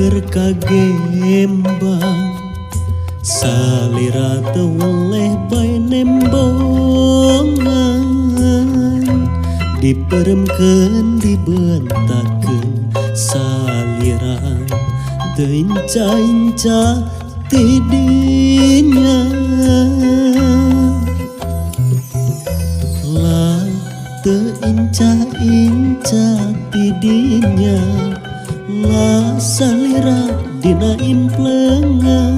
keur kagembang salira teu weleh bae nembongan diperemkeun dibentakeun salira teu inca-inca ti dinya lah teu inca-inca ti dinya lah salira dina implengan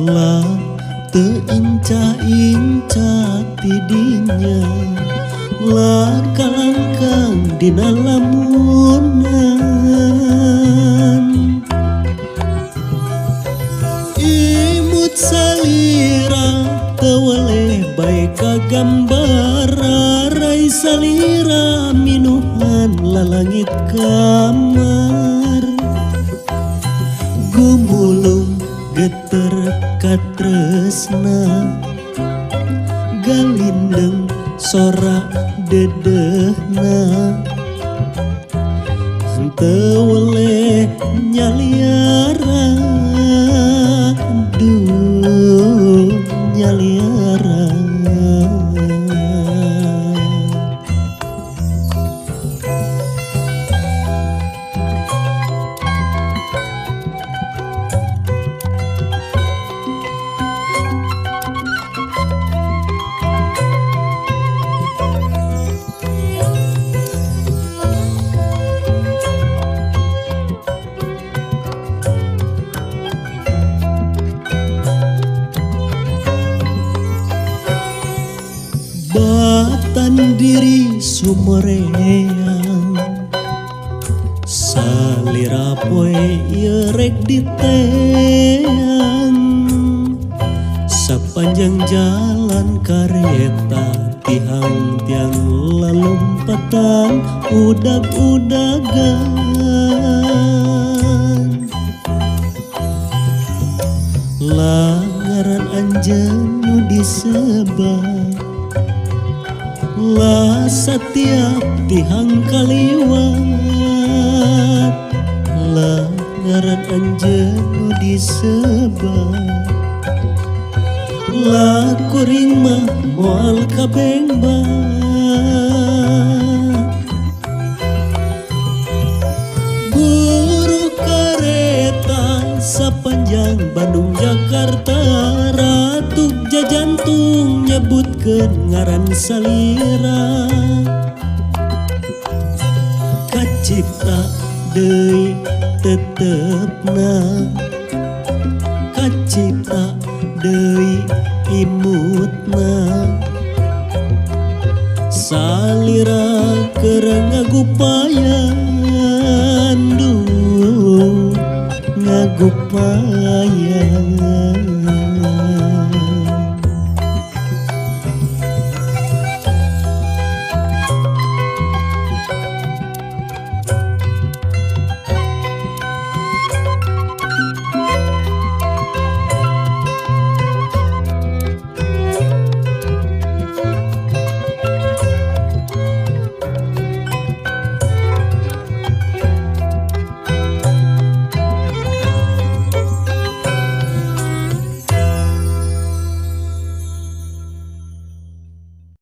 lah teu inca-inca ti dinya lah kalangkang dina lamunan imut salira teu weleh bae kagambar rai salira minuhan lalangit kamar gumulung geter katresna galindeng sora dedehna henteu weleh nyaliara duh nyaliara. Batan diri sumoreang salira poe ieu rek diteang sapanjang jalan kareta tihang tiang lalumpatan udag-udagan lah ngaran anjeun nu disebat lah setiap tihang kaliwat lah ngaran anjeun nu disebat lah kuring mah moal kabengbat guru kareta sapanjang Bandung Jakarta Ratu jajantung nyebutkeun ngaran salira kacipta deui tetepna kacipta deui imutna salira keur ngagupayan duh ngagupayan.